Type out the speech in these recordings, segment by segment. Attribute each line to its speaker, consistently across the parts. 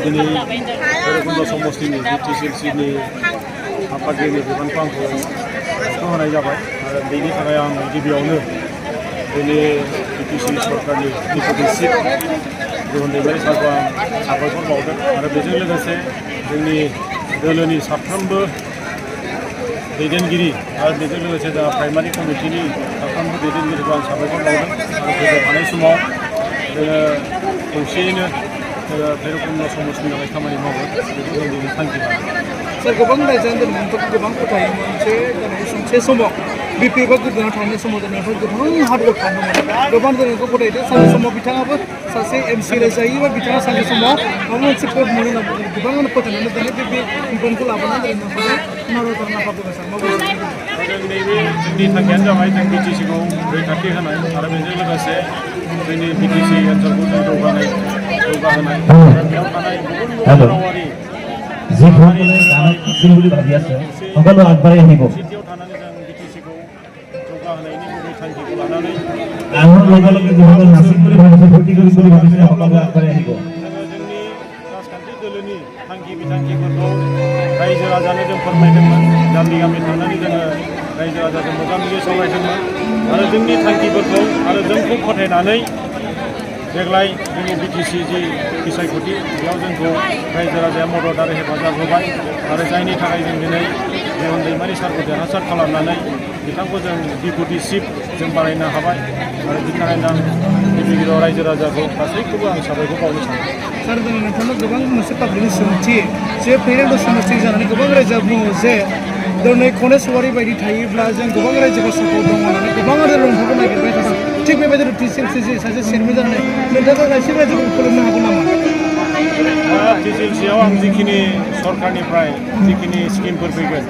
Speaker 1: दिनै भैरबकुन्द समष्टिनि BTCLCनि आफादगिरि बिबानखौ आंखौ होनाय जाबाय आरो बेनि थाखाय आं गिबियावनो दिनै BTC सरकारनि डिपुटि चिफ गुबुन दैमारि सारखौ आं साबायखर बावदों आरो बेजों लोगोसे जोंनि दोलोनि साफ्रोमबो दैदेनगिरि आरो बेजों लोगोसे जोंहा प्राइमारि कमिटिनि साफ्रोमबो दैदेनगिरिखौ आं साबायखर बावदों आरो फैबाय थानाय समाव जोङो खौसेयैनो भैरबकुन्द समष्टिनि थाखाय खामानि मावगोन बेखौ जों दिनै थांखि लादों।
Speaker 2: सार गोबां रायजोआनो गोबां फोथायोमोन मोनसे समाव BP एबा गोदोना थानाय समाव जोंनिफ्राय गोबां हार्डवर्क खालामोमोन गोबां जोंखौ फोथायदों सानसे समाव बिथाङाबो सासे MC जायो बा बिथाङा सानसे समाव माबा मोनसे पद मोनो होनना बुङो गोबाङानो फोथायनानै दोनो बे बिबानखौ लाबोनानै नाजावना खालामदों सार माबायदि
Speaker 1: नैबे जोंनि थांखियानो जाबाय जों BTCखौ रैखाथि होनाय आरो बेजों लोगोसे जोंनि BTC ओनसोलखौ जों जौगाहोनाय आरो बेयाव थानाय गुबुन गुबुन रावारि
Speaker 3: যিসকলে গানত আছিল বুলি ভাবি আছে সকলো আগবাঢ়ি আহিব।
Speaker 1: सिटियाव थानानै जों BTCखौ जौगाहोनायनि गुबै थांखिखौ लानानै
Speaker 3: গানৰ লগে লগে যিসকল নাচিম বুলি ভাবিছে ফূৰ্তি কৰিম বুলি ভাবিছে সকলো আগবাঢ়ি আহিব।
Speaker 1: जोङो जोंनि राजखान्थि दोलोनि थांखि बिथांखिफोरखौ रायजो राजानो जों फोरमायदोंमोन गामि गामि थांनानै जोङो रायजो राजाजों मोगा मोगि सावरायदोंमोन आरो जोंनि थांखिफोरखौ आरो जोंखौ फोथायनानै देग्लाय जोंनि BTC जि बिसायख'थि बेयाव जोंखौ रायजो राजाया मदद आरो हेफाजाब होबाय आरो जायनि थाखाय जों दिनै गुबुन दैमारि सारखौ देरहासार खालामनानै बिथांखौ जों डिपुटि चिफ जों बानायनो हाबाय आरो बिनि थाखायनो आं गिबि गिबियाव रायजो राजाखौ गासैखौबो आं साबायखर बावनो सानो।
Speaker 2: सार जों नोंथांनाव गोबां मोनसे पाब्लिकनि सोंथि जे भैरबकुन्द समष्टि जानानै गोबां रायजोआ बुङो जे दिनै गणेशवारि बायदि थायोब्ला जों गोबां रायजोखौ सापर्ट दङ होननानै गोबाङानो नोंथांखौ नागिरबाय थादों थिग बेबायदिनो TCLC सासे चेयारमेन जानानै नोंथाङा गासैबो रायजोखौ खुलुमनो हागोन नामा?
Speaker 1: TCLCआव आं जिखिनि सरकारनिफ्राय जिखिनि स्किमफोर फैगोन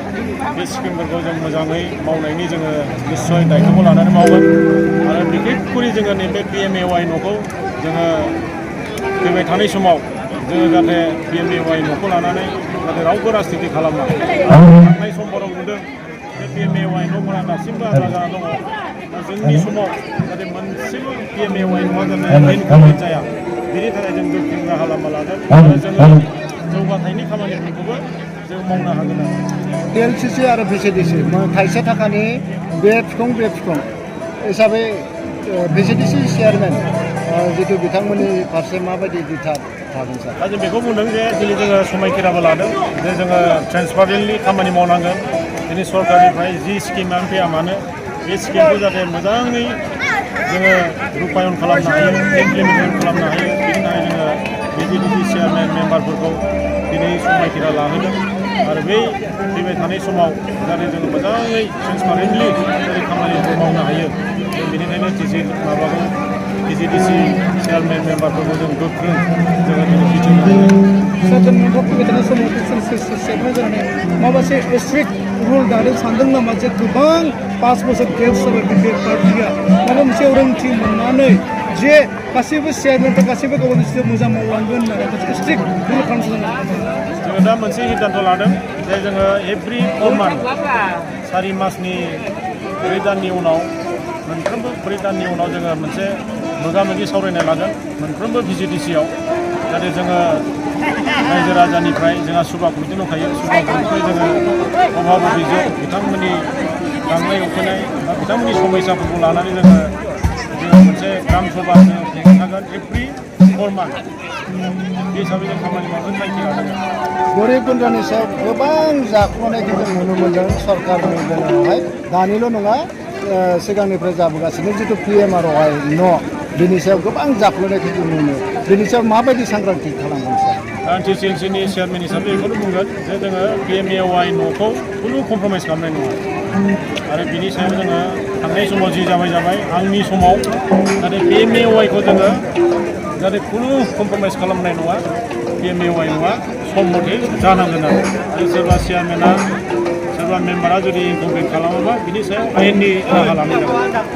Speaker 1: बे स्किमफोरखौ जों मोजाङै मावनायनि जोङो निस्सय दायथ'खौ लानानै मावगोन आरो बिखेखकरि जोङो नैबे PMAY न'खौ जोङो फैबाय थानाय समाव जोङो जाहाथे PMAY न'खौ लानानै जाहाथे रावबो राजनिति खालामा थांनाय समफोराव नुदों बे PMAY न'फोरा दासिमबो आद्रा जाना दङ जोंनि समाव जाहाथे मोनसेबो PMAY न'आ जाहाथे इनकमप्लिट जाया बेनि थाखाय जों गोख्रों राहा लामा लागोन आरो जोङो जौगाथायनि खामानिफोरखौबो जों मावनो हागोन आरो
Speaker 4: TLCC आरो VCDC थाइसे थाखानि बे बिफां हिसाबै VCDC चेयारमेन जितु बिथांमोननि फारसे माबायदि दिथा थागोन सार?
Speaker 1: दा जों बेखौ बुंदों जे दिनै जोङो समायखिराबो लादों जे जोङो ट्रेन्सपारेन्टलि खामानि मावनांगोन दिनै सरकारनिफ्राय जि स्किमानो फैया मानो बे स्किमखौ जाहाथे मोजाङै जोङो रुपायन खालामनो हायो इमप्लिमेन्टेसन खालामनो हायो बिनि थाखाय जोङो VCDC चेयारमेन मेम्बारफोरखौ दिनै समायखिरा लाहोदों आरो बै फैबाय थानाय समाव जाहाथे जोङो मोजाङै ट्रेन्सपारेन्टलि जेरै खामानिखौ मावनो हायो जों बेनिखायनो VCDC चेयारमेन मेम्बारफोरखौ जों गोख्रों जोङो दिनै बिथोन होयो।
Speaker 2: सार जों नोंथाङा फैबाय थानाय समाव TCLC चेयारमेन जानानै माखासे स्ट्रिक्ट रुल दानो सानदों नामा जे गोबां 5 बोसोर गेप जाबाय बे पार्टिया माबा मोनसे रोंथि मोननानै जे गासैबो चेयारमेनफ्रा गासैबो गावनि मोजां मावलांगोन होननानै मोनसे स्ट्रिक्ट रुल खालामनो
Speaker 1: जोङो दा मोनसे सिद्धान्त लादों जे जोङो एभ्रि 4 मान्थ 4 मासनि 4 दाननि उनाव मोनफ्रोमबो 4 दाननि उनाव जोङो मोनसे मोगा मोगि सावरायनाय लागोन मोनफ्रोमबो VCDCआव जाहाथे जोङो रायजो राजानिफ्राय जोंहा सुबा कमिटि दंखायो सुबा कमिटिनिफ्राय जोङो अभाब अभियोग बिथांमोननि गांनाय उखैनाय बा बिथांमोननि समस्याफोरखौ लानानै जोङो मोनसे ग्राम सभा जोङो खुंगोन एभ्रि 4 मान्थ बे हिसाबै जों खामानि मावनो थांखि लादों।
Speaker 4: गरिबगुन्द्रानि सायाव गोबां जाखुमानायखौ जों नुनो मोन्दों सरकारनि बेलायावहाय दानिल' नङा सिगांनिफ्राय जाबोगासिनो जितु PMROI न' बेनि सायाव गोबां जाफ्लेनायखौ जों नुनो बेनि सायाव माबायदि सांग्रांथि खालामगोन सार?
Speaker 1: आं TCLCनि चेयारमेन हिसाबै बेखौनो बुंगोन जे जोङो PMAY न'खौ खुनु कमप्रमाइस खालामनाय नङा आरो बिनि सायाव जोङो थांनाय समाव जि जाबाय आंनि समाव नाथाय PMAYखौ जोङो जाहाथे खुनु कमप्रमाइस खालामनाय नङा PMAY नङा सम मथे जानांगोन आरो सोरबा चेयारमेना सोरबा मेम्बारा जुदि इनकमप्लिट खालामोबा बिनि सायाव आयेननि राहा लानाय जागोन।